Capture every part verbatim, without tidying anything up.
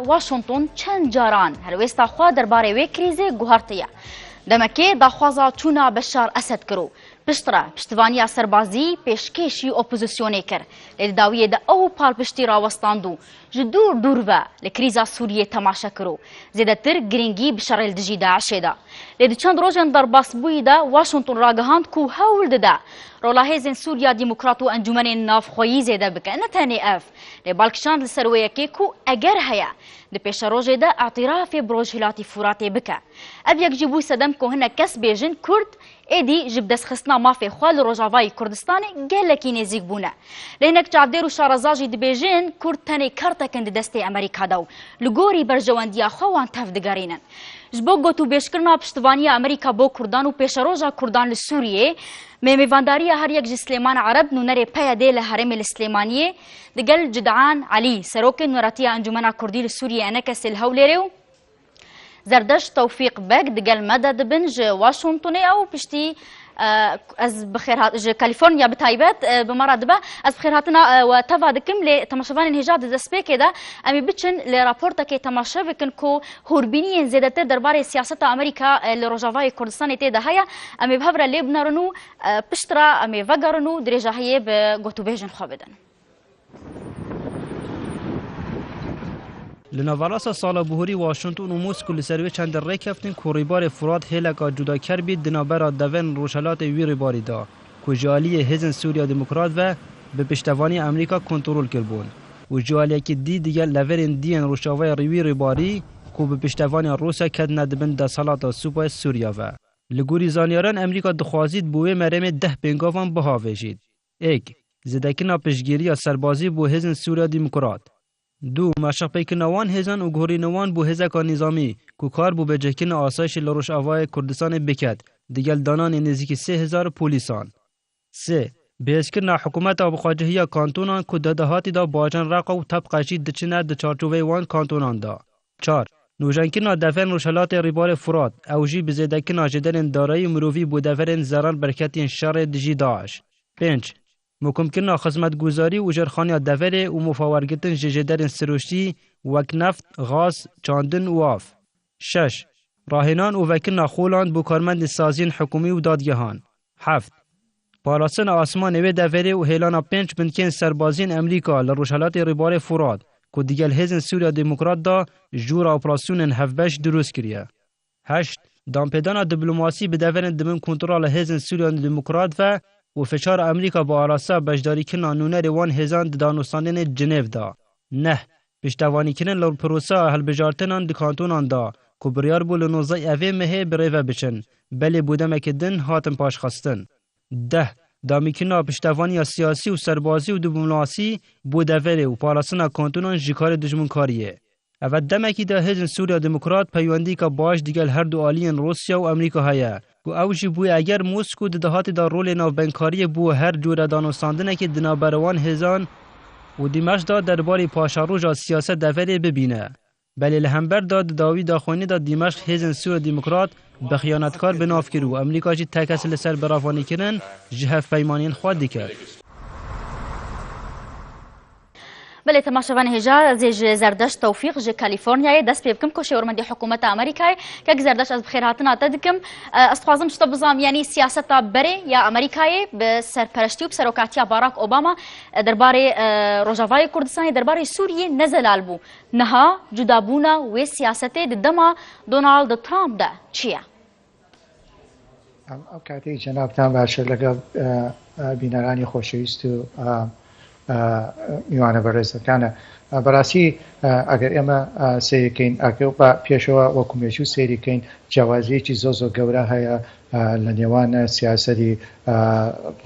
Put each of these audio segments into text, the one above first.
Washington çend caran helwêsta xwe derbarê wê krîzê guhertiye. Demekê daxwaza çûna Beşar Esed kir û piştre piştivaniya serbazî pêşkêşî opozisyonê kir. Lê di dawiyê de ew palpiştî rawestand û ji dûr dûr ve li krîza Sûriyê temaşe kir û zêdetir girîngî bi şerê li dijî DAIŞê da. Lê di çend rojên derbasbûyî de Washington ragihand ku hewl dide rola hêzên Sûriya Demokrat û encûmenên navxweyî zêde bike. Ne tenê ev, lê bal kişand li ser wê yekê ku eger heye, di pêşerojê de îtirafê bi Rojhilatî Furatê bike. Ev yek jî bû sedem ku hinek kes bêjin Kurd êdî ji bi destxistina mafê xwe li Rojavayê Kurdistanê gelekî nêzîk bûne. Lê hinek çavdêr û şareza jî dibêjin Kurd tenê kartek in di destê Amerîka de û li gorî berjewendiya xwe wan tev digerînin. Ji bo gotûbêjkirina piştivaniya Amerîka bo Kurdan û pêşeroja Kurdan li Sûriyê, me mêvandariya her yek ji Silêman Ereb, nûnerê P Y D'ê li herêmê li Silêmaniyê, digel Cidan Elî, serokê Nûneratiya Encûmena Kurdî li Sûriyê, ENKSê li Hewlêrê û Zerdeşt Tewfîq Beg digel me de dibin ji Washingtonê, ew piştî, e, ez bi xêr hat-, ji California bi taybet, e, bi me re dibe. Ez bi xêrhatina, e, we teva dikim, lê temaşevanên hêja di destpêkê de em ê biçin li raportekê temaşe bikin ku hûrbîniyên zêdetir derbarê siyaseta Amerîka, e, li Rojavayê Kurdistanê tê de heye. Em ê bi hev re lê binerin û, e, piştre em ê vegerin û dirêjahiyê bi gotûbêjên xwe bidin. Li naverasa sala bihurî Washington û Moskow li ser wê çendê rêkeftin ku rîbarê Furat hêleka cudaker bî di navbera deverên rojhelatê wî rîbarî de, ku ji aliyê hêzên Sûriya Demokrat ve bi piştevaniya Amerîka kontrol kiribûn û ji aliyekî dî digel leverên dî yên Rojavayê wî rîbarî ku bi piştevaniya Rûsya ketine di bin desthilata supayê Sûriya ve. Li gorî zanyaran Amerîka dixwazît bi wê meremê deh pêngavan bihavêjît. Êk, zêdekirina piştgiriya serbazî bo hêzên Sûriya Demokrat. Du, meşqpêkirina wan hêzan û guherîna wan bo hêzeka nîzamî ku kar bo bicihkirina asayişê li Rojavayê Kurdistanê biket, digel dananê nêzîkî sê hezar polîsan. Sê, bihêzkirina hikûmeta bi xwecihiya kantonan ku di dahatî de bajarên Reqa û Tebqe jî diçine di çarçoveyê wan kantonan de. Çar, nûjenkirina deverên Rojhelatê Rîbarê Furat, ew jî bi zêdekirina jêderên darayî û mirovî bo deverên zerar berketiyên şerê dijî DAIŞ. Pênc, muhkimkirina xizmetguzarî û jêrxaniya deverê û mofa wergirtin ji jêderên sirûştî wek neft, gaz, çandin û av. Şeş, rahênan û vekirina xolan bo karmendên saziyên hikûmî û dadgehan. Heft, parastina asmanê wê deverê û hêlana pênc bindikên serbaziyên Amerîka li Rojhelatê Rîbarê Furat ku digel hêzên Sûriya Demokrat de jûra operasyonên hevbeş dirust kiriye. Heşt, danpêdana diplomasî bi deverên di bin kontrola hêzên Sûriya Demokrat ve û fişara Amerîka bi arasta beşdarîkirina nûnerê wan hêzan di danûstandinê Cinêv de. Neh, piştevanîkirin li proseya hilbijartinan di kantonan de ku biryar bû li nozdeh evê mehê bi rê ve biçin, belê bo demekê din hatin paşxistin. Deh, damîkirina piştevaniya siyasî û serbazî û diplomasî bo deverê û parastina kantonan ji karê dijminkariyê. Ev demekî de hêzên Sûriya Demokrat peywendiyeke baş digel her du aliyên Rûsya û Amerîka heye, ku ew jî bûye eger Moskow di dahatê de rolê navbendkariyê bo her cure danûstandinekê di navbera wan hêzan û Dîmeşq de derbarê paşeroja siyaseta deverê bibîne. Belê li hember de di dawî daxuyanî de Dîmeşq hêzên Sûriya Demokrat bi xiyanetkar bi nav kir û Amerîka jî tekez li ser biravanîkirin ji hevpeymaniyên xwe dikir. Belê, temaşevanê hêja, ez ê ji Zerdeşt Tewfîq ji Kalîforniyayê dest pê bikim ku şêwirmendê hikûmeta Amerîkayê. Kek Zerdeşt, ez bi xêrhatina te dikim. E, ez dixwazim ji te bizam, yanî siyaseta berê ya Amerîkayê bi serpereştî û bi serokatiya Barack Obama, e, derbarê, e, Rojavayê Kurdistanê, derbarê Sûriyê ne zelal bû. Niha cudabûna wê siyasetê di dema Donald Trump de çi ye? ئەم، ئەو کاتەی جەنابتان باشە لەگەڵ، ئە، ئە، بینەرانی خۆشەویست و، ئە، ئە، میوانە بەڕێزەکانە. ئە، بەڕاستی، ئە، ئەگەر ئێمە، ئە، سەیرکەین، ئەگەر بە پێشەوە وەکو مێژوو سەیرکەین، جیاوازیەکی زۆ زۆ گەورە هەیە، ئە، لە نێوان سیاسەتی، ئە،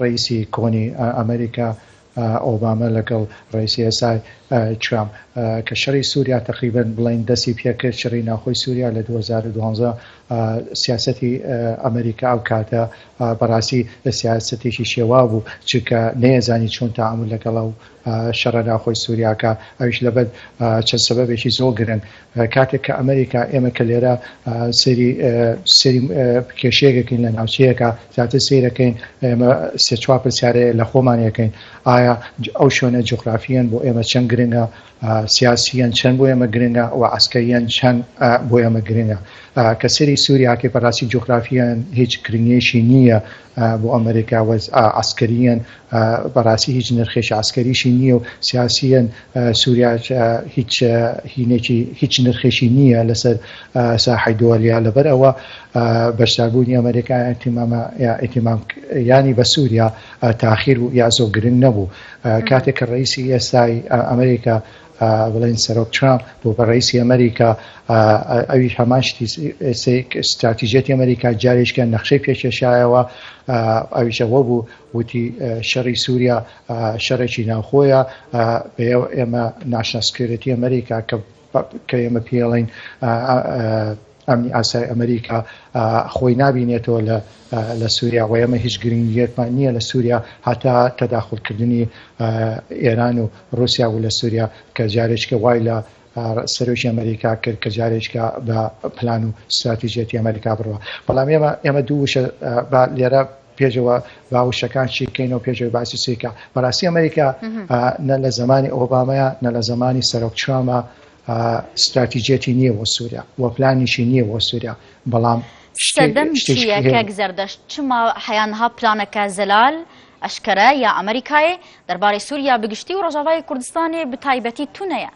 ڕئیسی کۆنی، ئە، ئەمریکا، ئە، ئۆباما لەگەڵ ڕئیسی ئێسای، ئە، ترامپ، ئە، کە شەڕی سووریا تەقریبەن بڵێن دەستی پێکرد، شەڕی ناوخۆی سووریا لە دوو هەزار و دوازدە، ئە، سیاسەتی، ئە، ئەمریکا ئەو کاتە، ئە، بەڕاستی سیاسەتێکی شێواو بوو، چونکە نەیەزانی چۆن تەعامول لەگەڵ ئەو، ئە، شەڕە ناوخۆی سووریاکە، ئەویش لەبەر، ئە، چەند سەبەبێکی زۆر گرنگ. ئە، کاتێک کە ئەمریکا، ئێمە کە لێرە، ئە، سەیری، ئە، سەیری، ئە، کێشەیەکەکەین لە ناوچەیەکە، زیاتر سەیرەکەین، ئێمە سێ چوار پرسیارەیە لە خۆمان یەکەین. ئایا ج-، ئەو شوێنە جوگرافیەن بۆ ئێمە چەند گرنگ گرنگە، ئە، سیاسیەن چەند بۆ ئێمە گرنگە و عەسکەریەن چەند، ئە، بۆ ئێمە گرنگە. ئە، کە سەری سووریاکەی بەڕاستی جوغرافیان هیچ گرنگیەکی نییە، ئە، بۆ ئەمریکا و، ئە، عەسکەریەن، ئە، بەڕاستی هیچ نرخێکی عەسکەریشی نییە و سیاسیەن، ئە، سووریا، ئە، هیچ، ئە، هینێکی، هیچ نرخێکی نییە لەسەر، ئە، ساحەی دۆلیا. لەبەر ئەوە، ئە، بەشداربوونی ئەمریکا ئیتیمامە، یا ئیتیمام، یانی بە سووریا، ئە، تاخیر بوو، یا زۆر گرنگ نەبوو. ئە، کاتێک کە ڕئیسی ئێستای، ئە، ئەمریکا، ئە، بڵێن سەرۆک ترامپ بوو بە ڕئیسی ئەمریکا، ئە، ئە، ئەویش هەمان شتی س-، س-، استراتیژیەتی ئەمریکا جارێکیان نەخشەی پێکێشایەوە، ئە، ئەویش ئەوە بوو، وتی، ئە، شەڕی سووریا، ئە، شەڕێکی ناوخۆیە، ئە، بە ئێوە ئێمە ناشنال سکیورتی ئەمریکا کە بە-، کە ئێمە پێڵین، ئە، ئە، ئە، ئەمنی ئاسای ئەمریکا، ئە، خۆی نابینێتەوە لە، ئە، لە سووریا و ئێمە هیچ گرنگیەکمان نییە لە سووریا هەتا تەداخلکردنی، ئە، ئێران و رووسیا و لە سووریا کە جارێکە وای لە، ئە، سەرۆکی ئەمریکا کرد کە جارێکە بە پلان و استراتیژیەتی ئەمریکا بڕوە. بەڵام ئێمە، ئێمە دوو وشە، ئە، با لێرە پێشەوە با وشەکان چی بکەینەوە پێشەوە باسی سووریا. بەڕاستی ئەمریکا، ئە، نە لە زمانی ئۆبامەیە، نە لە زمانی سەرۆک ترامە، ئە، استراتیژیەتی نییە بۆ سووریا و پلانیشی نییە بۆ سووریا. بەڵام شتێ-، سەردەم شتێکی چییە هەیە. کەک زەردەشت؟ چما هەیە نها پلانەکە زەلال ئەشکەرە یا ئەمریکایێ دەربارەی سووریا بگشتی و ڕۆژاوای کوردستانێ بتایبەتی تونەیە؟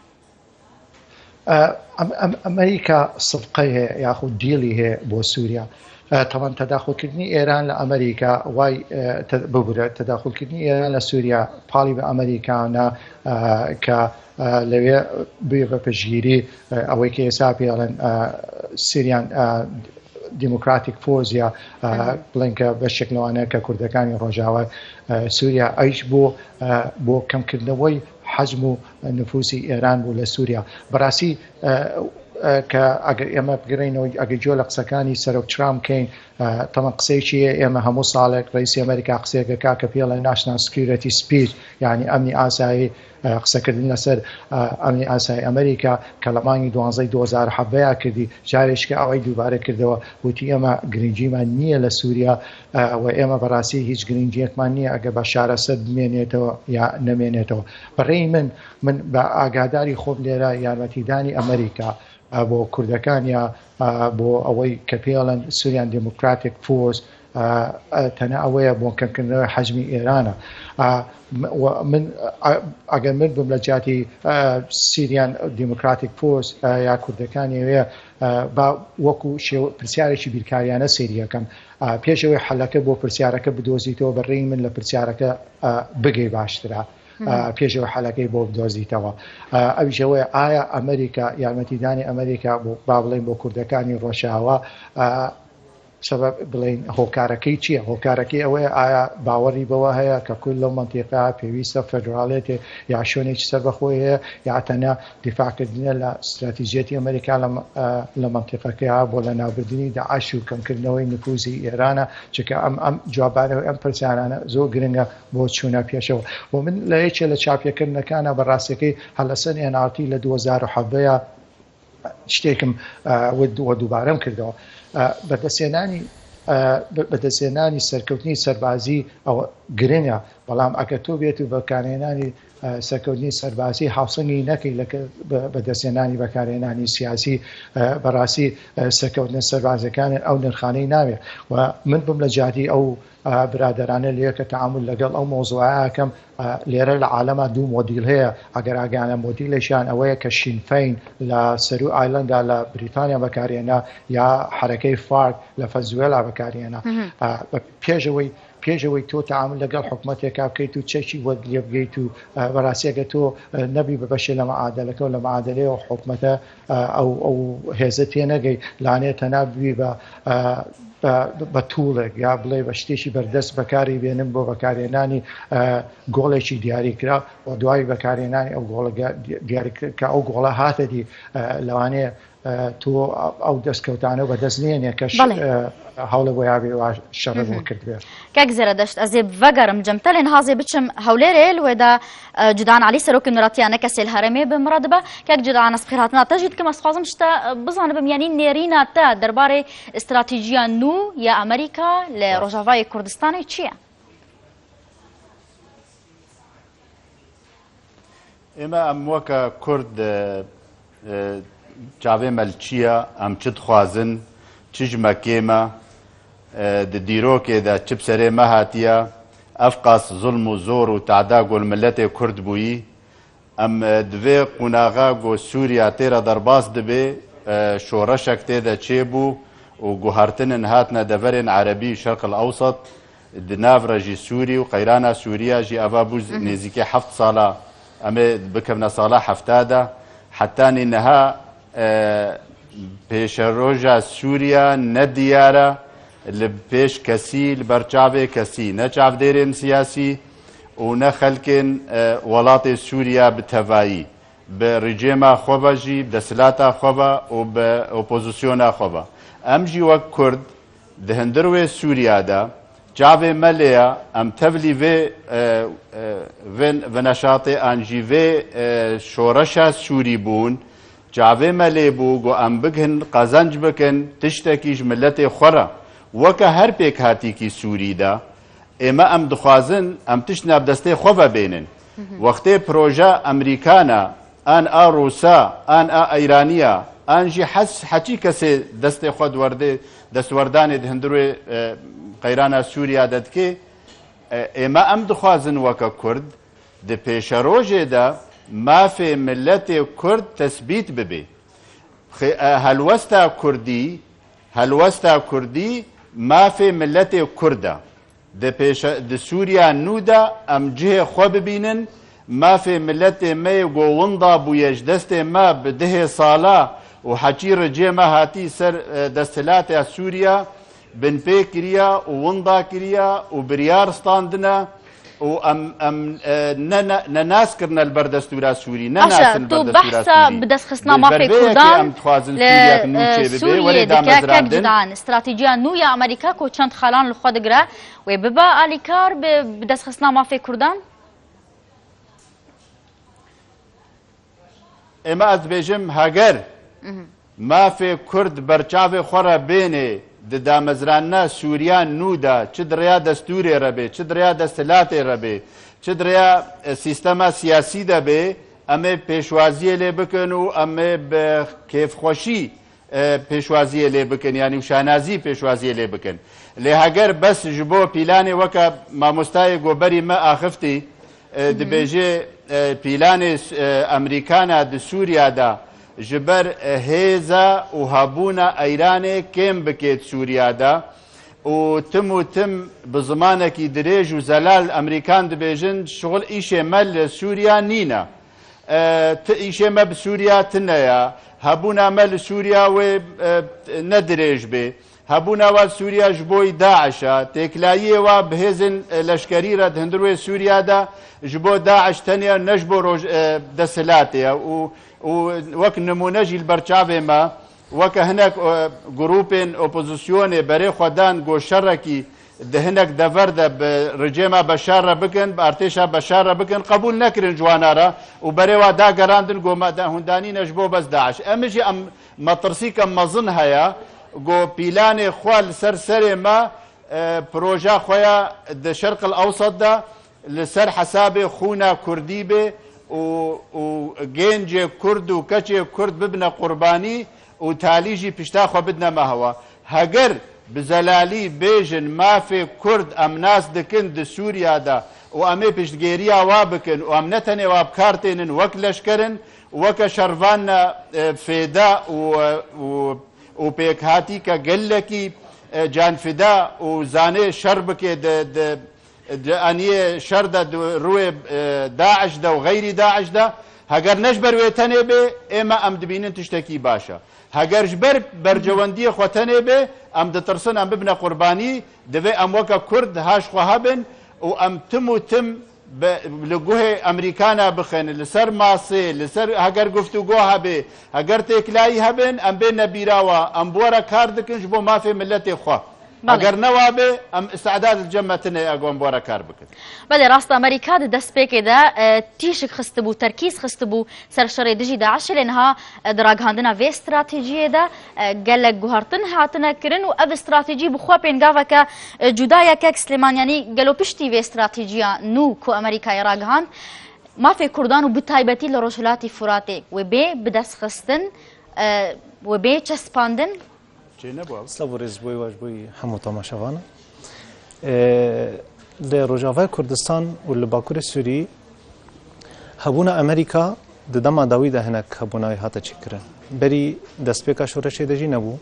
ئە، ئەم-، ئەم-، ئەمریکا سفقەی هەیە یاخود دیلی هەیە بۆ سووریا. ئە، تەوان تەداخلکردنی ئێران لە ئەمریکا وای، ئە، تە-، ببورە، تەداخلکردنی ئێران لە سووریا پاڵی بە ئەمریکانە، ئە، کە، ئە، لەوێ بێ بە پشگیری، ئە، ئەوەی کە ئێستا پێڵێن، ئە، سیریان، ئە، دیموکراتیک فۆرس یا، ئە، بڵێن کە بەشێک لەوانەیە کە کوردەکانی ڕۆژاوای، ئە، سووریا ئەیش بۆ، ئە، بۆ کەمکردنەوەی حەجم و نفوسی ئێران بوو لە سووریا. بەڕاستی، ئە، ئە، کە ئەگەر ئێمە بگەڕێینەوە، ئەگەر جۆ لە قسەکانی سەرۆک ترامپ کەین، ئە، تەمەن قسەیەکی هەیە، ئێمە هەموو ساڵێک ڕئیسی ئەمریکا قسەیەکە کا کە پێڵێ ناشنال سکیورتی سپیچ، یعنی ئەمنی ئاسایی، ئە، قسەکردن لەسەر، ئە، ئەمنی ئاسایی ئەمریکا کە لە مانگی دوانزەی دوو هەزار و حەڤدەیە کردی، جارێککە ئەوەی دووبارە کردەوە، وتی ئێمە گرنگیمان نییە لە سووریا، ئە، و ئێمە بەڕاستی هیچ گرنگیەکمان نییە ئەگەر بەشار ئەسەد بمێنێتەوە یا نەمێنێتەوە. بەڕێی من، من بە ئاگاداری خۆم لێرە یارمەتیدانی ئەمریکا، ئە، بۆ کوردەکان یا، ئە، بۆ ئەوەی کە پێڵێن سوریان دیموکراتیک فۆرس، ئە، ئە، تەنە ئەوەیە بۆ کەمکردنەوەی حەجمی ئێرانە. ئە، م-، و من، ئە، ئەگەر من بم لە جیاتی، ئە، سیریان دیموکراتیک فۆرس، ئە، یا کوردەکانی ئەوەیە، ئە، با وەکو شێوە-، پرسیارێکی بیرکاریانە سەیری یەکەم. ئە، پێشەوەی حەلەکە بۆ پرسیارەکە بدۆزیتەوە، بەڕێی من لە پرسیارەکە، ئە، بگەی باشترە. ئە، پێشەوە حەلەکەی بۆ بدۆزیتەوە. ئە، ئەویش ئەوەیە، ئایا ئەمریکا، یارمەتیدانی ئەمریکا بۆ، با بڵێن، بۆ کوردەکانی ڕۆژاوا، ئە، سەبەب بڵێن هۆکارەکەی چییە؟ هۆکارەکەی ئەوەیە، ئایا باوەڕی بەوە هەیە کە کورد لەو مەنتیقە پێویستە فێدراڵێتێ یا شوێنێکی سەربەخۆی هەیە، یا تەنیا دیفاعکردنە لە استراتیژیەتی ئەمریکا لە مە-، ئە، لە مەنتیقەکەیا بۆ لە ناوبردنی داعش و کەمکردنەوەی نفوزی ئێرانە؟ چونکە ئەم، ئەم جوابانەوەی ئەم پرسیارانە زۆر گرنگە بۆ چوونە پێشەوە. و من لە یەکێ لە چاپیەکردنەکانە بەڕاستیەکەی هەر لەسەر ئێن ئار تی لە دوو هەزار و حەڤدەیا شتێکم، ئە، وە دو-، وە دووبارەم کردەوە. ئە، بەدەستهێنانی، ئە، بە-، بەدەستهێنانی سەرکەوتنی سەربازی ئەوە گرنگە، بەڵام ئەگەر تۆ بێت و بەکارهێنانی، ئە، سەرکەوتنی سەربازی هاوسەنگی نەکەی لەکە-، بە-، بەدەستهێنانی بەکارهێنانی سیاسی، ئە، بەڕاستی، ئە، سەرکەوتنە سەربازەکانت ئەو نرخانەی ناوێ. و من بم لە جیاتی ئەو، ئە، برادەرانە لێ کە تەعامل لەگەڵ ئەو مۆزوعە ئەکەم، ئە، لێرە لە عالەما دوو مۆدیل هەیە. ئەگەر ئاگانە مۆدیلێکیان ئەوەیە کە شین فەین لە سەروو ئایلەندا لە بریتانیا بەکارهێنا یا حرەکەی فارک لە فەنزوێلا بەکارهێنا. ئە، بە پێشەوەی، پێشەوەی تۆ تەعامل لەگەڵ حکومەتێکا بکەیت و چەکی وەرد لێ بگەیت و، ئە، بەڕاستیەکە تۆ، ئە، نەبی بە بەشێ لە مەعادەلەکە و لە مەعادەلەیە و حکومەتە، ئە، ئەو، ئەو هێزە تێنەگەی، لانێ تەنها ببی بە، ئە، بە، بە توڵێک یا بڵێ بە شتێکی بەردەست بەکاری بێنم بۆ بەکارهێنانی، ئە، گۆڵێکی دیاریکرا و دوای بەکارهێنانی ئەو گۆڵە گە-، دیاریکرا کە ئەو گۆڵە هاتە دی، ئە، لەوانەیە، ئە، تۆ ئەو دەستکەوتانە بەدەست نێنێ کەش، بەڵێ. ئە، هەوڵە بۆ یابێ وا شەڕە بۆ کردبێ. کاک زەرەدەشت، ئەزێ بەگەرم جەمتەلێن هازێ بچم هەولێرێ لوێدا، ئە، جودان عەلی سەرۆکی نوراتیانە کەسێل هەرێمێ بمڕە دبە. کاک جودان، ئەسپخیراتنا تەژیت کم ئەسخوازم شتە، ئە، بزانە بم، یعنی نێرینە تە دەربارەی استراتیژیە نو یا ئەمریکا لە ڕۆژاڤای کوردستانی چییە؟ Ême em weke Kurd, e, e, çavê me li çi ye, em çi dixwazin, çi ji me kêm e, e, di dîrokê de çi bi serê me hatiye, ev qas zulm û zor û te'da ku li miletê Kurd bûyî, em, e, di vê qunaxa ku Sûriya tê re derbas dibe, e, şoreşek tê de çêbû û guhertinin hatine deverên Erebî û Şerq el Ewsat, di nav re jî Sûrî û qeyrana Sûriya jî eva bû nêzîkî heft sala, em ê bikevne sala hefta de. Hetanî niha, e, pêşeroja Sûriya ne diyar e, li pêş kesî, li ber çavê kesî, ne çavdêrên siyasî û ne xelkên, e, welatê Sûriya bi tevayî, bi rejîma xwe ve jî, bi desthilata xwe ve û bi opozisyona xwe ve. Em jî wek Kurd di hundir wê Sûriya de çavê me lê ye, em tevlî vê, e, e, vê, vê neşatê an jî vê, e, şoreşa Sûrî bûn, çavê me lê bû ku em bigihin qezenc bikin tiştekî ji miletê xwe re. Weke her pêkhatîkî Sûrî de, ême em dixwazin em tiştine bi destê xwe ve bênin. Wextê proje Amerîkana, an a Rûsa, an a Eyraniya, an jî hes-, heçî kesê destê xwe di werdê, destwerdanê di hundir wê, e, qeyrana Sûriya de dike, e, ême em dixwazin weke Kurd di pêşerojê de mafê miletê Kurd tesbît bibe. Xê-, e, helwesta Kurdî, helwesta Kurdî mafê miletê Kurd e. Di pêşe-, di Sûriya nû de em cihê xwe bibînin, mafê miletê me yê ku winda bûye ji destê me bi dehê sala û heçî ricê me hatî ser, e, desthilatê Sûriya, binpê kiriya û winda kiriya û biryar standine û em, em, e, ne, ne, ne nas kirine li ber destûra Sûrî, ne Baş e, nasin li ber tu destûra behsa Sûrî. Bi destxistina Bi mafê vê yekê Kurdan em dixwazin li, Sûriyek nû e, çêbibe, Sûriyê welê dike, kek damezrandin. Cidan, stratejiya nû ya Amerîka ku çend xalan li xwe digire, wê bibe alîkar bi, bi destxistina mafê Kurdan? Ême ez dibêjim, heger mafê Kurd ber çavê xwe re bênê di damezranina Sûriya nû de, çi di rêya destûrê re bê, çi di rêya desthilatê re bê, çi di rêya, e, sîstema siyasî de bê, em ê pêşwaziyê lê bikin û em ê bi kêfxweşî e, pêşwaziyê lê bikin, yanî û şanazî pêşwaziyê lê bikin. Lê heger bes ji bo pîlanê weke mamostayê ku berî me axiftî, e, dibêje, e, pîlanê s-, e, Amerîkana di Sûriya de ji ber, e, hêza û hebûna Eyranê kêm bikê di Sûriya de û tim û tim bi zimanekî dirêj û zelal Amerîkan dibêjin, şixul îşê me li Sûriya nîne. E, ti îşê me bi Sûriya tune ye. Hebûna me li Sûriya wê, e, ne dirêj bê. Hebûna we li Sûriya ji bo DAIŞ e. Têkilayiyê we bi hêzên, e, leşkerî re di hundir wê Sûriya de ji bo DAIŞ tenê ye, ne ji bo roj-, e, desthilatê ye. Û, û wek nimûne jî li ber çavê me, weke hinek, e, grûpên opozisyonê berê xwe dan ku şerekî di hinek dever de bi rejîma Beşar re bikin, bi artêşa Beşar re bikin, qebûl nekirin ji wana re û berê wa dagerandin ku me de hûn danîne ji bo bes DAIŞ. Em jî em metirsîke mezin heye ku pîlanê xwe li ser serê me, e, proja xwe ya di Şerq el Ewsat de li ser hesabê xûna Kurdî bê û, û gencê Kurd û keçê Kurd bibine qurbanî û talî jî pişta xwe bidine me hewa. Heger bi zelalî bêjin mafê Kurd em nas dikin di Sûriya de û em ê piştgêriya wa bikin û em ne tenê wa bi kar tênin wek leşker in, weke şervanna, e, fêda û, û, û pêkhatîke gelekî, e, canfida û zanê şer bike di, di, di aniyê şer de, di rûyê, e, DAIŞ de û xeyrî DAIŞ de, heger ne ji ber wê tenê bê, ême em dibînin tiştekî baş e. Heger ji ber bercewendiyê xwe tenê bê, em ditirsin em bibine qurbanî, divê em weke Kurd haş xwe hebin û em tim û tim bi, li guhê Amerîkana bixin, li ser masê, li ser heger guftûgo hebê, heger têkilayî hebin, em bêne bîra wa, em bi we re kar dikin ji bo mafê miletê xwe. Belê. Eger ne wa be, em îstidad li cem me tune ye, eger em bi we re kar bikin. Belê, rast e, Amerîka di destpêkê de, e, tîşik xistibû, terkîz xistibû ser şerê dijî DAIŞê, lê niha, e, di ragihandina vê stratejiyê de, e, gelek guhertin hatine kirin û ev stratejî bi xwe pêngaveke, e, cuda ye. Kek Silêman, yanî gelo piştî vê stratejiya nû ku Amerîkayê ragihand, Mafê Kurdan û bi taybetî li Rojhilatî Furatê wê bê bidestxistin, e, wê bê çespandin. Silav û rêz bo wê ji bo hemû temaşevanan. E, li Rojavayê Kurdistan û li Bakurê Sûrî hebûna Amerîka di dema dawî de hinek hebûna wê hate çêkirin. Berî destpêka şoreşê de jî nebû.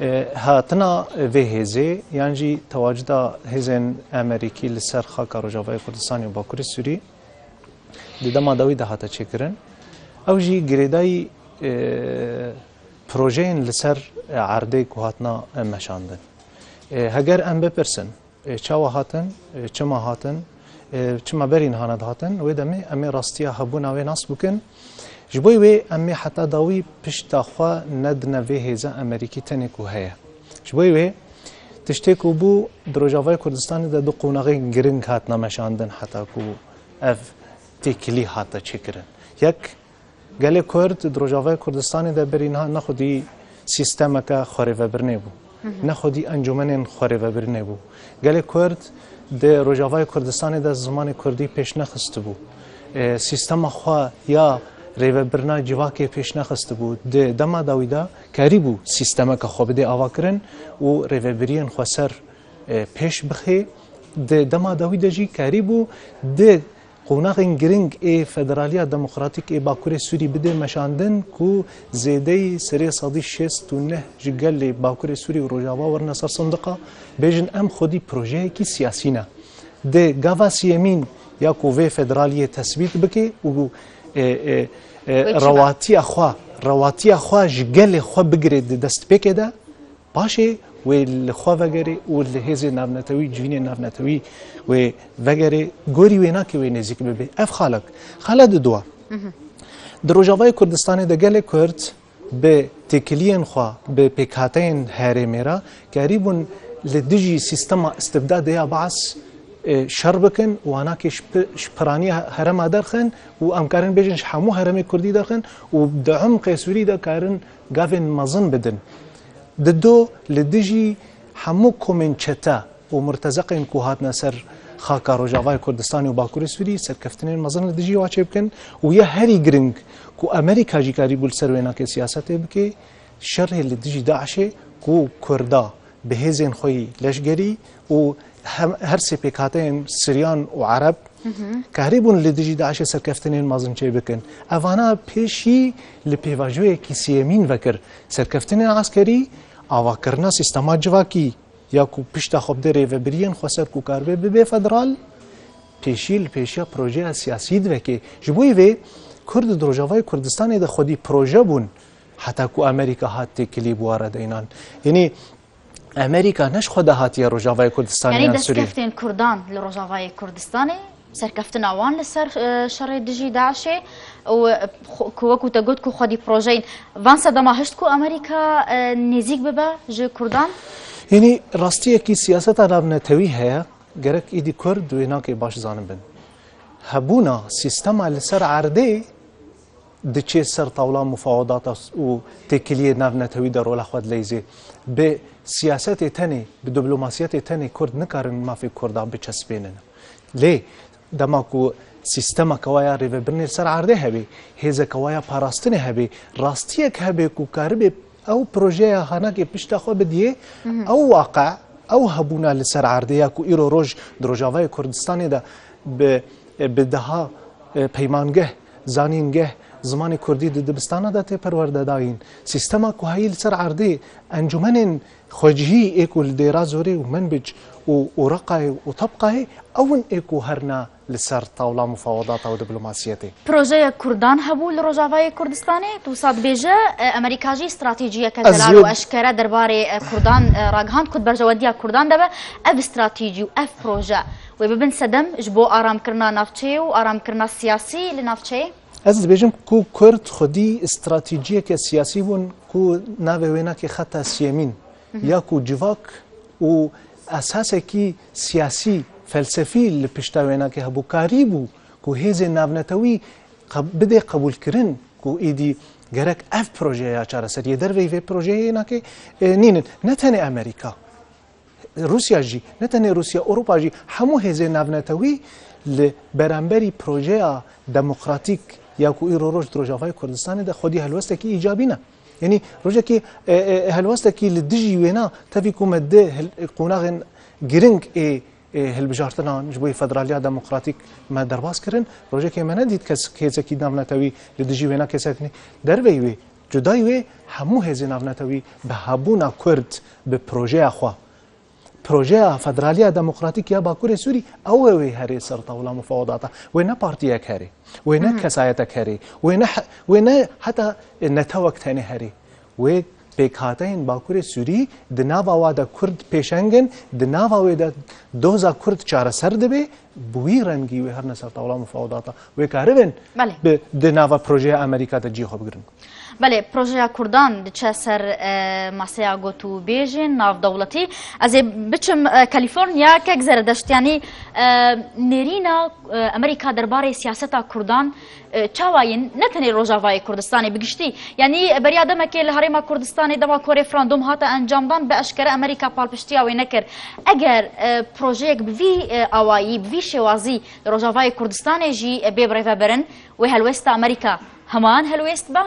E, hatina vê hêzê yan jî tewacida hêzên Amerîkî li ser xaka Rojavayê Kurdistanê û Bakurê Sûrî di dema dawî de hate çêkirin. Ew jî girêdayî, e, projeyên li ser, e, erdê ku hatina, e, meşandin. E, heger em bipirsin, e, çawa hatin, e, çima hatin, e, çima berî niha nedihatin, wê demê em ê rastiya hebûna wê nas bikin. Ji bo wê em ê heta dawî pişta xwe nedine vê hêza Amerîkî tenê ku heye. Ji bo wê tiştê ku bû di Rojavayê Kurdistanê de du qonaxên giring hatina meşandin heta ku ev têkilî hate çêkirin. Yek, gelê Kurd di Rojavayê Kurdistanê de berî niha ne xwedî sîstemeke xwerêvebirinê bû, ne xwedî encûmenên xwerêvebirinê bû. Gelê Kurd di Rojavayê Kurdistanê de zimanê Kurdî pêş nexistibû. E, sîstema xwe ya rêvebirina civakê pêş nexistibû. Di dema dawî de karîbû sîstemeke xwe bidê avakirin û rêvebiriyên xweser, e, pêş bixê. Di dema dawî de jî karîbû di qonaxên giring ê federaliya demokratîk ê Bakurê Sûrî bidê meşandin ku zêdeyî serê sedî şêst û neh ji gelê Bakurê Sûrî û Rojava werine ser sindiqa, bêjin em xwedî projeyekî siyasî ne. Di gava siyemîn ya ku vê federaliyê tesbît bike û, e, e, e, Wê çi be? rewatiya xwe, rewatiya xwe ji gelê xwe bigire di destpêkê de, paşê wê li xwe vegerê û li hêzên navnetewî, civînên navnetewî wê vegerê, gorî wê nake wê nêzîk bibe. Ev xalek. Xala didua. Di Rojavayê Kurdistanê de gelê Kurd bi têkiliyên xwe, bi pêkhateyên herêmê re karîbûn li dijî sîstema istibdadê ya Baas, e, şer bikin û anakê ji pi-, ji piraniya herêma derxin û em karin bêjin ji hemû herêmê Kurdî derxin û di umqê Sûrî de karin gavên mezin bidin. Dido li dijî hemû komên çete û murtezeqên ku hatine ser xaka Rojavayê Kurdistanê û Bakurê Sûrî serkeftinên mezin li dijî wa çêbikin û ya herî giring ku Amerîka jî karîbû li ser wênakê siyasetê bike, şerê li dijî DAIŞê ku Kurda bi hêzên xwe yî leşgerî û hem, her sê pêkhateyên Siryan û Ereb karîbûn li dijî DAIŞê serkeftinên mezin çêbikin. Evana pêşî li pêvajoyekî siyemîn vekir. Serkeftinên eskerî, avakirina sîstema civakî ya ku pişta xwe bide rêvebiriyên xweser ku karibe bibe federal, pêşî li pêşiya projeya siyasî diveke. Ji bo vê Kurd di Rojavayê Kurdistanê de xwedî proje bûn heta ku Amerîka hat têkilî bi wan re de înan. Yanî Amerîka ne ji xwe de hatiye Rojavayê Kurdistanê Yanî yan Sûriyê. Destkeftên Kurdan li Rojavayê Kurdistanê, serkeftina wan li ser, e, şerê dijî DAIŞê û, e, xwe-, ku wekû te got ku xwedî projeyên van sedema hişt ku Amerîka, e, nêzîk bibe ji Kurdan? Yanî rastiyekî siyaseta navnetewî heye, gerek îdî Kurd wênakê baş zanibin. Hebûna sîstema li ser erdê diçê ser tawla mufawedata û têkiliyê navnetewî de rola xwe dileyzê. Bi siyasetê tenê, bi diplomasiyetê tenê Kurd nikarin mafê Kurda biçespênin. Lê dema ku sîstemeke wa ya rêvebirinê li ser erdê hebe, hêzeke wa ya parastinê hebe, rastiyek hebe ku karibe ew projeya hanakê pişta xwe bidiyê, ew waqe, ew hebûna li ser erdê ya ku îro roj di Rojavayê Kurdistanê de bi, bi deha, e, peymangeh, zanîngeh, zimanê kurdî di dibistana de tê perwerdedayîn. Sîstema ku heyî li ser erdê encûmenên xwecihî ê ku li Dêra Zorê û Menbic û, û Reqayê û Tebqayê ew in ê ku herna li ser tawla mufawedata û diplomasiyetê. Projeyek Kurdan hebû li Rojavayê Kurdistanê, tu wisa dibêje, e, Amerîka jî stratejiyeke Ez zelal û wê eşkere derbarê, e, Kurdan, e, ragihand ku di berjewendiya Kurdan de be. Ev stratejî û ev proje wê bibin sedem ji bo aramkirina navçeyê û aramkirina siyasî li navçeyê? Ez dibêjim ku Kurd xwedî stratejiyeke siyasî bûn ku navê wê nake xeta siyemîn. Ya ku civak û esasekî siyasî, felsefî li pişta wênakê hebû, karîbû ku hêzên navnetewî qe-, bidê qebûlkirin ku îdî gerek ev proje ya çareseriyê derveyî vê projeyê nake, e, nînin. Ne tenê Amerîka, Rûsya jî, ne tenê Rûsya, Ewropa jî, hemû hêzên navnetewî Li beramberî projeya demokratîk ya ku îro roj di Rojavayê Kurdistanê de xwedî helwestekî îcabî ne. Yanî rojekî, e, e, helwestekî li dijî wêna, tevî ku me di hil-, qonaxên giring ê, ê hilbijartinan ji bo federaliya demokratîk me derbas kirin, rojekê me nedît kes, kesekî navnetewî li dijî wêna kesekî derveyî wê. Cudayî wê, hemû hêzên navnetewî bi hebûna Kurd, bi projeya xwe, projeya federaliya demokratîk ya Bakurê Sûrî, ew ê wê herê ser tawla mufawedata. Wê ne partiyek herê, wê ne kesayetek herê, wê ne he-, wê ne heta netewek tenê herê. Wê pêkhateyên Bakurê Sûrî di nava wa de Kurd pêşeng in, di nava wê de doza Kurd çareser dibe, bi wî rengî wê herine ser tawla mufawedata. Wê karibin Belê. bi, di nava projeya Amerîka de cihê xwe bigirin. Belê, projeya Kurdan diçe ser, e, masaya gotûbêjên navdewletî. Ez ê biçim, e, Kalîforniya, kek Zeredeştiyanî, e, nêrîna, e, Amerîka derbarê siyaseta Kurdan, e, çawa ye? Ne tenê Rojavayê Kurdistanê, bi giştî. Yanî beriya demekê li Herêma Kurdistanê dema ku referandûm hate encamdan, bi eşkere Amerîka palpiştiya wê nekir. Eger, e, projeyek bi vî, e, awayî, bi vî şêwazî li Rojavayê Kurdistanê jî, e, bê birêvebirin, wê helwesta Amerîka heman helwest be?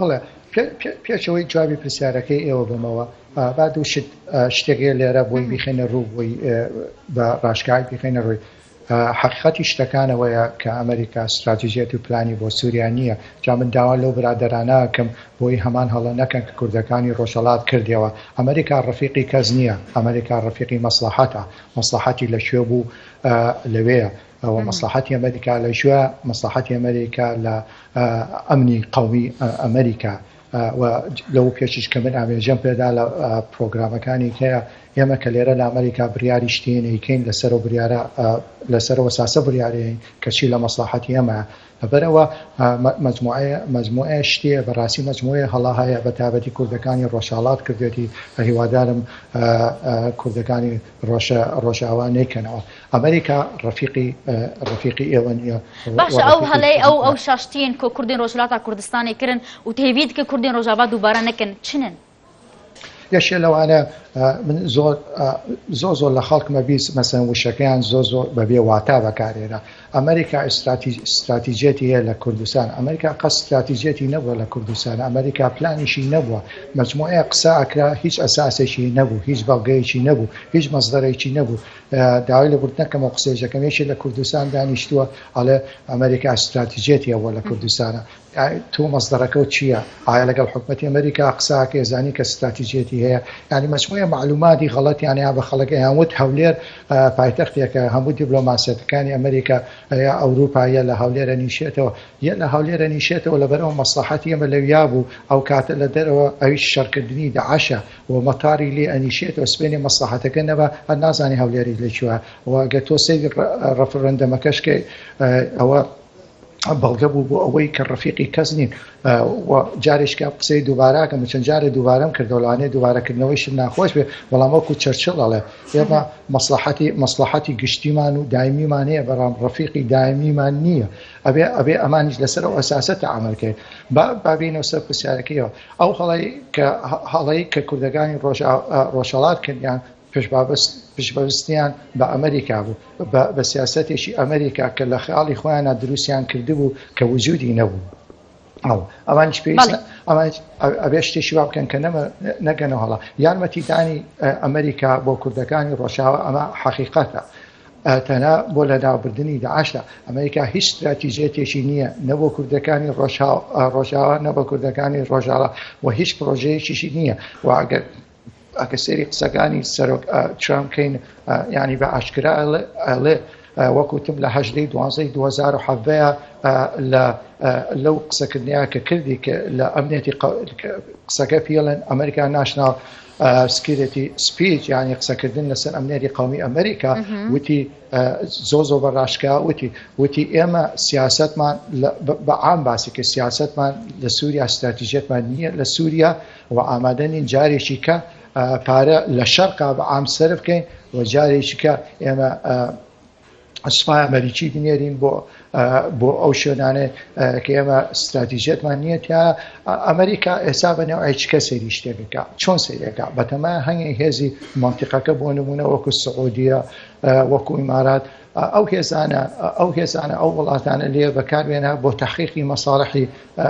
بەڵێ، پێ-، پێ-، پێچەوەی جوابی پرسیارەکەی ئێوە بەمەوە، ئا، با دوو شت، ئا، شتێک هەیە لێرە بۆی مهم. بیخێنە ڕوو، بۆی، ئێ، بە ڕاشکایی بیخێنە ڕووی. ئا، حەقیقەتی شتەکانەوەیە کە ئەمریکا استراتیژیەت و پلانی بۆ سووریا نییە. جا من داوا لەو برادەرانە ئەکەم بۆی هەمان هەڵە نەکەن کە کوردەکانی ڕۆژهەڵات کردیەوە. ئەمریکا ڕەفیقی کەس نییە، ئەمریکا ڕەفیقی مەسڵەحەتە. مەسڵەحەتی لە کوێ بوو، ئا، لەوەیە. ئەوە مهم. مەسڵەحەتی ئەمریکا لە ژوە، مەسڵەحەتی ئەمریکا لە، ئە، ئەمنی قەومی، ئە، ئەمریکا. ئە، و لەو پێشیش کە من ئامێژەم پێدا لە، ئە، پرۆگرامەکانی کەیە، ئێمە کە لێرە لە ئەمریکا بریاری شتێنەیکەین لەسەر و بریارە، ئە، لەسەرەوە ساسە بریارەیەین کە چی لە مەسڵەحەتی ئێمە. لەبەرەوە، ئە، مە-، مەجموعەیە، مەجموعەیە شتێ، بەڕاستی مەجموعەیە هەڵا هەیە، بە تابەتی کوردەکانی ڕۆژهەڵات کردێتی. هیوادارم، ئە، ئە، کوردەکانی ڕۆژە-، ڕۆژاوا نەیکەنەوە. ئەمریکا ڕەفیقی، ئە، ڕەفیقی ئێوە نییە. باشە، ئەو هەڵەی، ئەو، ئەو شاشتیین کۆ کوردین ڕۆژهەڵاتا کوردستانی کرن و تێوی دکە کوردین ڕۆژاوا دووبارە نەکەن، چنن؟ یەکێ لەوانە، ئە، من زۆر، ئە، زۆر زۆر لە خەڵکمە بیست، مەسەن وشەکەیان زۆر زۆر بەبێ واتا بەکارێنە. ئەمریکا استراتیژ-، استراتیژیەتی هەیە لە کوردستان. ئەمریکا قەس استراتیژیەتی نەبووە لە کوردستان. ئەمریکا پلانیشی نەبووە. مەجموعەیە قسە ئەکرا، هیچ ئەساسێکی نەبوو، هیچ بەڵگەیەکی نەبوو، هیچ مەزدەرێکی نەبوو. ئە، داوای لە بردنەکەم و قسەیەکەم یەکی لە کوردستان دانیشتووە، ئەڵێ ئەمریکا استراتیژیەتی ئەوە لە کوردستانە. ئە، تۆ مەزدەرەکە و چییە؟ ئایا لەگەڵ حکومەتی ئەمریکا قساکە زانی کە استراتیژیەتی هەیە؟ یعنی مەجموعە معلوماتی غەڵەتیان یا بە خەڵک ئەیان وت هەولێر، ئە، پایتەختێکە هەموو دیبلۆماسیەتەکانی ئەمریکا، ئە، یا ئەوروپا یە لە هەولێرە نیشێتەوە. یە لە هەولێرە نیشێتەوە لەبەرەوە مەسڵەحەتی ئێمە لەویا بوو. ئەو کاتە لە دەرەوە ئەویش شەڕکردنی دەعەشە و مەتاری لێ ئەنیشێتەوە، سبێنێ مەسڵەحەتەکە نەبا، هەر نازانی هەولێری لە کوێ. و ئەگەر تۆ سەیری ڕ-، ڕەفرەندەمەکەش کەی، ئە، ئەوە بەڵگە بوو بۆ ئەوەی کە ڕەفیقی کەس نین. ئە، و جارێکە قسەی دووبارە ئەکەم، چەند جارێ دووبارەم کردەوە، لەوانەیە دووبارەکردنەوەی شت ناخۆش بێ، بەڵام وەکو چەرچڵ ئەڵێ، ئێمە مەسڵەحەتی، مەسڵەحەتی گشتیمان و دایمیمان هەیە، بەڵام ڕەفیقی دایمیمان نییە. ئەبێ، ئەبێ ئەمانیش لەسەر ئەو ئەساسە تەعامل کەین. با، با بێینەوە سەر پرسیارەکەیەوە. ئەو هەڵەی کە، هە-، هەڵەی کە کوردەکانی ڕۆژا-، ئە، ڕۆژهەڵات کردیان، پشتبابست-، پشتبەستیان بە ئەمریکا بوو، بە، بە سیاسەتێکی ئەمریکا کە لە خەیاڵی خۆیانە دروستیان کردبوو کە وجودی نەبوو. ئەو، ئەوانیش پێویست بەڵێ. نە-، ئەوانیش ئە-، ئەبێ شتێکی وا بکەن کە نەمە-، نەگەنەوە هەڵا. یارمەتیدانی، ئە، ئەمریکا بۆ کوردەکانی ڕۆژاوا ئەمە حەقیقەتە. ئە، تەنها بۆ لە ناوبردنی داعشدا. ئەمریکا هیچ استراتیژیەتێکی نییە، نە بۆ کوردەکانی ڕۆژاوا، ئە، ڕۆژاوا، نە بۆ کوردەکانی ڕۆژاوا و هیچ پرۆژەیەکیشی نییە. و ئەگەر ئەگە سێری قسەکانی سەرۆک، ئە، ترامپ کەین، ئە، یعنی بە ئاشکرا ئەڵێ، ئەڵێ، ئە، وەکو تم لە هەژدەی دوازدەی دوو هەزار و حەڤدەیە، ئە، لە، ئە، لەو قسەکردنیا کە کردی کە لە ئەمنێتی قە-، کە قسەکە پێڵێن ئەمریکا ناشناڵ، ئە، سکیورتی سپیچ، یعنی قسەکردن لەسەر ئەمنێتی قەومی ئەمریکا، مهم. وتی، ئە، زۆ زۆ بە ڕاشکا وتی، وتی ئێمە سیاستمان لە، بە، بە عام باسی کە سیاستمان لە سووریا، استراتیژیەتمان نییە لە سووریا، و ئامادە نین جارێکی کە، ئە، پارە لە شەرقا بە عام سەرف کەین و جارێکی کە ئێمە، ئە، سوپای ئەمریکی بنێرین بۆ، بۆ ئەو شوێنانەی کە ئێمە استراتیژیەتمان نییە تیا. ئەمریکا ئێستا بە نێوعی چ کەسێری شتێکەکە، چۆن سەیرەکە؟ بەتەمایە هەنگی هێزی مەنتیقەکە، بۆ نمونە وەکو سعودیە، وەکو ئیمارات، ئەو هێزانە، ئەو هێزانە، ئەو وڵاتانە لێ بەکاربێنە بۆ تەحقیقی مەساڵحی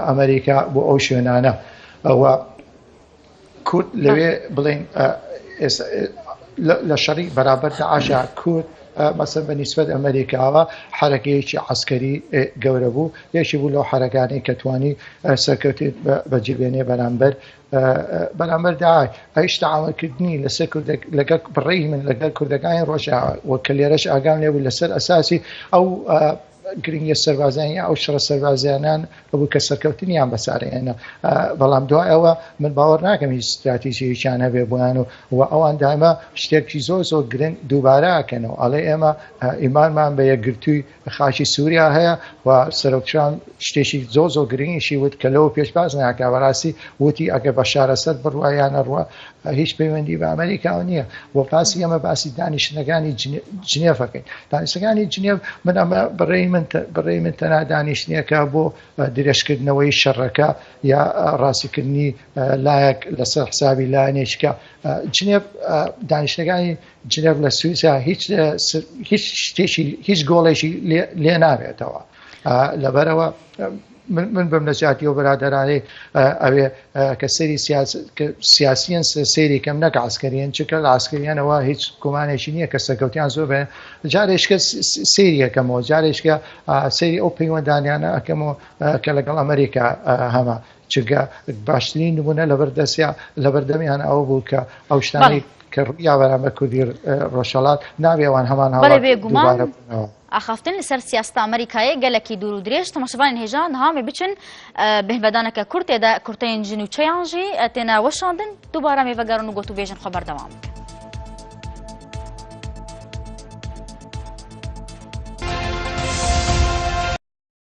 ئەمریکا بۆ ئەو شوێنانە. و کورد لەوێ بڵێن، ئێستا، لە شەڕی بەرامبەر داعشا کورد، مەسەن بە نیسبەت ئەمریکاوە حرەکەیەکی عەسکەری گەورە بوو، یەکی بوو لەو حرەکانەی کە توانی سەرکەوتێت بە جیبێنێ بەرامبەر بەرامبەر داعش. ئەیش تەعاونکردنی لەسەر کوردەک-، لەگەڵ بڕێی من لەگەڵ کوردەکانی ڕۆژاوە و کە لێرەش ئاگام لێ بوو لەسەر ئەساسی ئەو گرنگیە سەربازیانە، ئەو شەڕە سەربازیانان بوو کە سەرکەوتنیان بەسارهێنا. بەڵام دوای ئەوە من باوەڕ ناکەم هیچ استراتیژیەکیان هەبێ بۆیان و، و ئەوان دایمە شتێکی زۆر زۆر گرنگ دووبارە ئەکەنەوە، ئەڵێ ئێمە ئیمانمان بە یەکگرتووی خاکی سووریا هەیە و سەرۆک ترامپ شتێکی زۆر زۆر گرنگیشی وت کە لەوە پێش باز ناکا، بەڕاستی وتی ئەگەر بەشار ئەسەد بڕوا یان نەڕوا هیچ پەیوەندی بە ئەمریکاوە نییە. و باسی ئەمە باسی دانیشتنەکانی جنێ-، جنێڤەکەین. دانیشتەکانی جنێڤ، من ئەمە بڕێی من تە-، بڕێی من تەنها دانیشتنیەکە بۆ درێژکردنەوەی شەڕەکە یا ڕاستیکردنی لایەک لەسەر حسابی لایەنێکە. جنێڤ، دانیشتەکانی جنێڤ لە سویسرا هیچ، هیچ شتێکی، هیچ گۆڵێکی لێ، لێ نابێتەوە. لەبەرەوە من، من بم لە جیاتی ئەو برادەرانەی ئەوێ کە سەیری سیاس-، کە سیاسیەن سەیری کەم نەک عەسکەریەن، چونکە لە عەسکەریانەوە هیچ گومانێکی نییە کە سەرکەوتیان زۆر بێ. جارێکە س-، س-، سەیری یەکەمەوە، جارێکە سەیری ئەو پەیوەندانیانە ئەکەمەوە کە لەگەڵ ئەمریکا هەمە. چونکە باشترین نمونە لەبەر دەستیا-، لەبەردەمیان ئەوە بوو کە ئەو شتانەی کە ڕوویا بەرامبەر کوردی ڕۆژهەڵات نابێ ئەوان هەمان هەڵات دووبارە بکەنەوە. ئاخافتن لەسەر سیاستا ئەمریکایە گەلەکی دوور و درێژ. تەماشەڤانین هێژا، نها مێ بچن بهنبەدانەکە کورتێدا کورتەین ژن و چەیان ژی تێنا وەشاندن. دووبارە مێ ڤەگەرن و گۆت و بێژن خۆ بەردەوام.